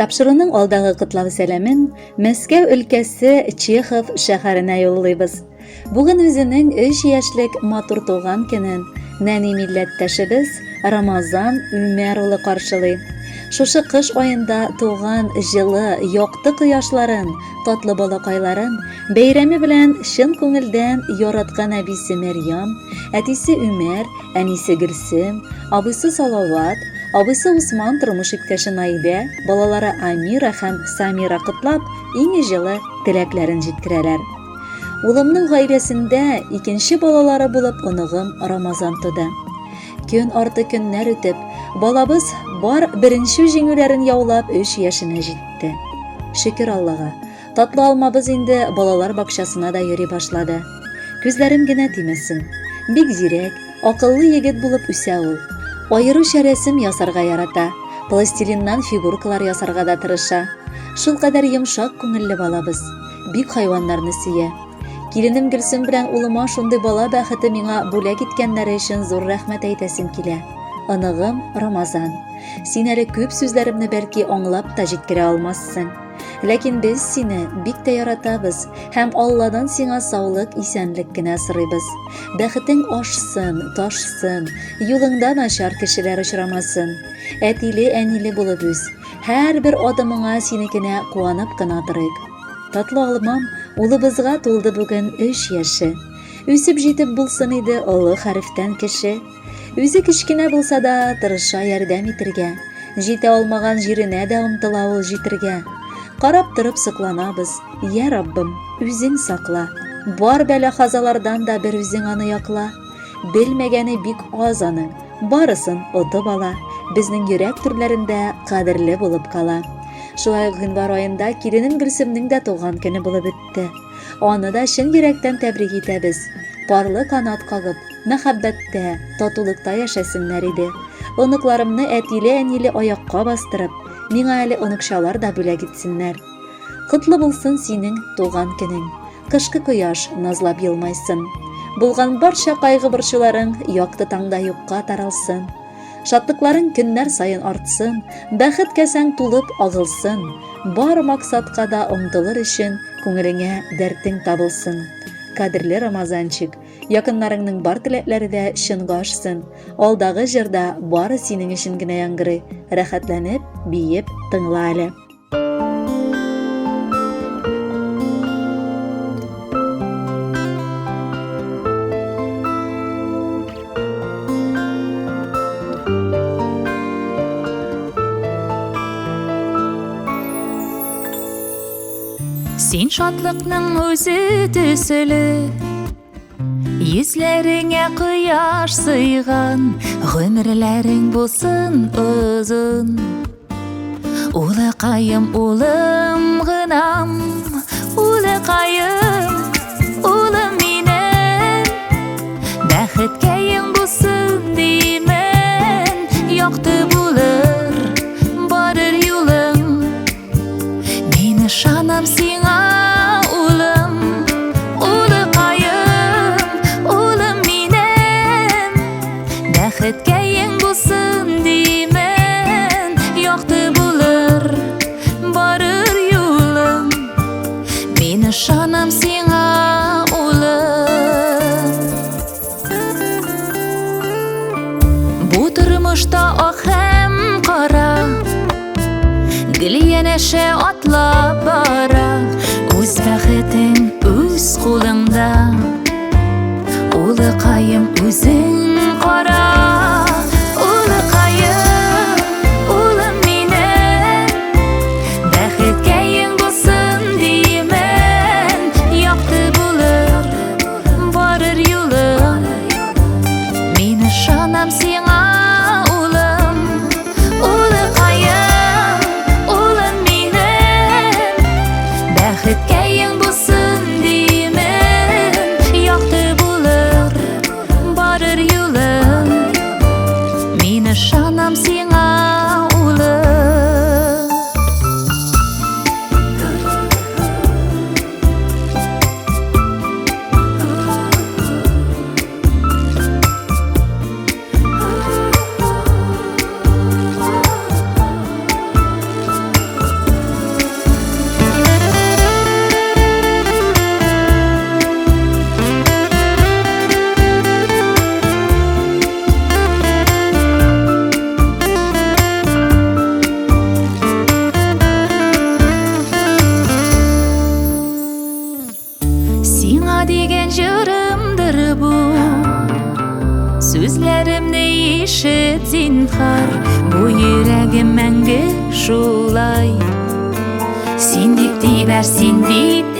Тапшыруның алдагы котлау сәламен Мәскәү өлкәсе Чехов шәһәренә юллыйбыз. Бүген үзенең 3 яшьлек матур туган көнен нәни милләттәшебез Рамазан Үмәр улы каршылый. Шушы кыш аенда туган җылы, якты кояшларын, татлы балакайларын бәйрәме белән чын күңелдән яраткан әбисе Мәрьям, әтисе Үмәр, әнисе Гөлсем, абыйсы Салават, абыйсы Усман тормыш иптәше Наилә, балалары Амира һәм Самира котлап, иң җылы теләкләрен җиткерәләр. Улымның гаиләсендә икенче балалары булып оныгым Рамазан туды. Көн арты көннәр үтеп, балабыз бар беренче җиңүләрен яулап 3 яшенә җитте. Шөкер Аллага, татлы алмабыз инде балалар бакчасына да йөри башлады. Күзләрем генә тимәсен. Бик зирәк, акыллы егет булып үсә ул. Аеруча рәсем ясарга ярата, пластилиннан фигуркалар ясарга да тырыша. Шулкадәр йомшак күңелле балабыз. Бик хайваннарны сөя. Киленем Гөлсем белән улыма шундый бала бәхете миңа бүләк иткәннәре өчен зур рәхмәт әйтәсем килә. Оныгым Рамазан, син әле күп сүзләремне бәлки аңлап та җиткерә алмассың. Ләкин без сине бик тә яратабыз һәм Алладан сиңа саулык, исәнлек кенә сорыйбыз. Бәхетең ашсын, ташсын, юлыңда начар кешеләр очрамасын. Әтиле-әниле булып үс. Һәрбер адымыңа синекенә куанып кына торыйк. Татлы алмам, улыбызга тулды бүген өч яше. Үсеп җитеп булсын иде олы хәрефтән кеше. Үзе кечкенә булса да, тырыша ярдәм итергә. Җитә алмаган җиренә дә омтыла ул җитергә. Карап торып сокланабыз. Йә Раббым, үзең сакла. Бар бәла-хазалардан да бер үзең аны якла. Белмәгәне бик аз аның. Барысын отып ала, безнең йөрәк түрләрендә кадерле булып кала. Шулай ук гыйнвар аенда киленем Гөлсемнең дә туган көне булып үтте. Аны да чын йөрәктән тәбрик итәбез. Парлы канат кагып, мәхәббәттә, татулыкта яшәсеннәр иде. Оныкларымны әтиле-әниле аякка бастырып, миңа әле оныкчалар да бүләк итсеннәр. Котлы булсын синең туган көнең. Кышкы кояш назлап елмайсын. Булган барча кайгы-борчуларың якты таңда юкка таралсын. Шатлыкларың көннәр саен артсын, бәхет кәсәң тулып агылсын. Бар максатка да омтылыр өчен күңелеңә дәртең табылсын. Кадерле Рамазанчик, якыннарыңның бар теләкләре дә чынга ашсын. Алдагы җырда бары синең өчен генә яңгырый. Рәхәтләнеп, биеп тыңла әле. Син шатлыкның үзе төсле. Йөзләреңә кояш сыйган, гомерләрең булсын озын. Улыкаем, улым гынам, улыкаем, улым минем. Бәхеткәең булсын димен, якты булыр барыр юлың. Мин ышанам сиңа, улым, улыкаем, улым минем. Бәхеткәең булсын димен, якты булыр барыр юлың. Мин ышанам сиңа, улым. Бу тормышта ак һәм кара Гел янәшә атлап бара. Үз бәхетең үз кулыңда, Улыкаем, үзең кара. Улыкаем, улым минем, Бәхеткәең булсын димен, Якты булыр барыр юлың. Мин ышанам сиңа, улым, улыкаем, улым минем. Бәхеткәең булсын димен, якты булыр барыр юлың. Сүзләремне ишет, зинһар, бу йөрәгем мәңге шулай. Син дип тибәр, син дип.